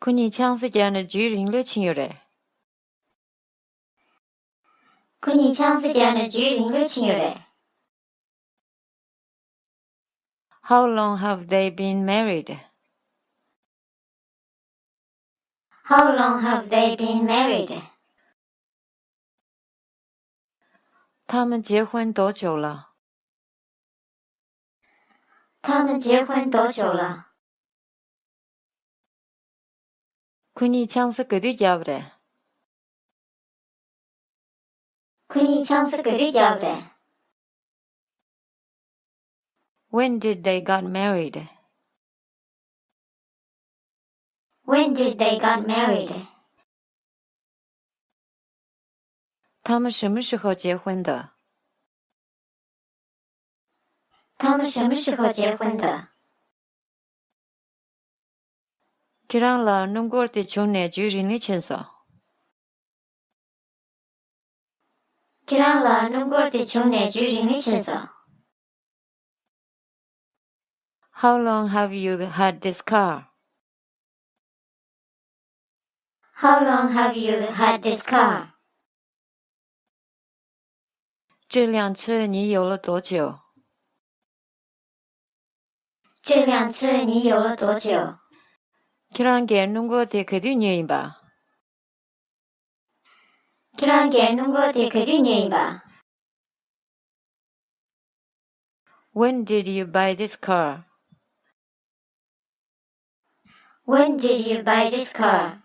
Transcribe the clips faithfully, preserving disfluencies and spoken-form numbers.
ཁོ་གཉིས་ཆང་ས་བརྒྱབ་ནས་རྒྱུན་རིང་ལོས་ཕྱིན་ཡོད་རེད། ཁོ་གཉིས་ཆང་ས་བརྒྱབ་ནས་རྒྱུན་རིང་ལོས་ཕྱིན་ཡོད་རེད། How long have they been married? How long have they been married? ཐ་མ་结婚多久了? ཐ་མ་结婚多久了? ཁོ་གཉིས་ཆང་ས་ག་དུས་བརྒྱབ་རེད། ཁོ་གཉིས་ཆང་ས་ག་དུས་བརྒྱབ་རེད། When did they got married? When did they got married? ཐ་མ་什么时候结婚的? ཐ་མ什么时候结婚的? ཁྱེད་རང་ལ་སྣུམ་འཁོར་དེ་བྱུང་ནས་རྒྱུན་རིང་ལོས་ཕྱིན་སོང་། ཁྱེད་རང་ལ་སྣུམ་འཁོར་དེ་བྱུང་ནས་རྒྱུན་རིང་ལོས་ཕྱིན་སོང་། How long have you had this car? How long have you had this car? 这辆车你有了多久? 这辆车你有了多久? ཁྱེད་རང་གིས་སྣུམ་འཁོར་དེ་ག་དུས་ཉོས་ཡིན་པ? ཁྱེད་རང་གིས་སྣུམ་འཁོར་དེ་ག་དུས་ཉོས་ཡིན་པ? When did you buy this car? When did you buy this car?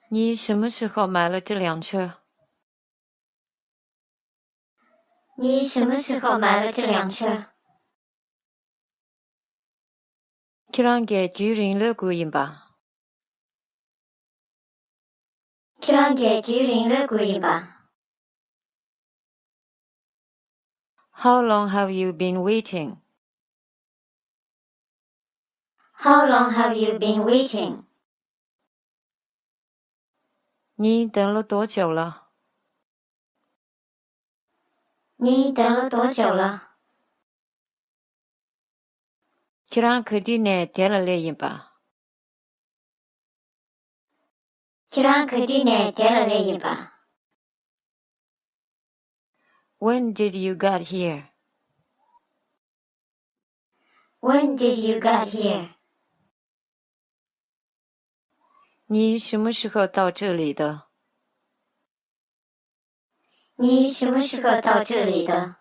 你什么时候买了这辆车? 你什么时候买了这辆车? ཁྱེད་རང་གིས་རྒྱུན་རིང་ལོས་སྒུག་ཡིན་པ། ཁྱེད་རང་གིས་རྒྱུན་རིང་ལོས་སྒུག་ཡིན་པ། How long have you been waiting? How long have you been waiting? 你等了多久了? 你等了多久了? ཁྱེད་རང་ག་དུས་ནས་དེ་ལ་སླེབས་ཡིན་པ། ཁྱེད་རང་ག་དུས་ནས་དེ་ལ་སླེབས་ཡིན་པ། When did you got here? When did you got here? 你什么时候到这里的? 你什么时候到这里的?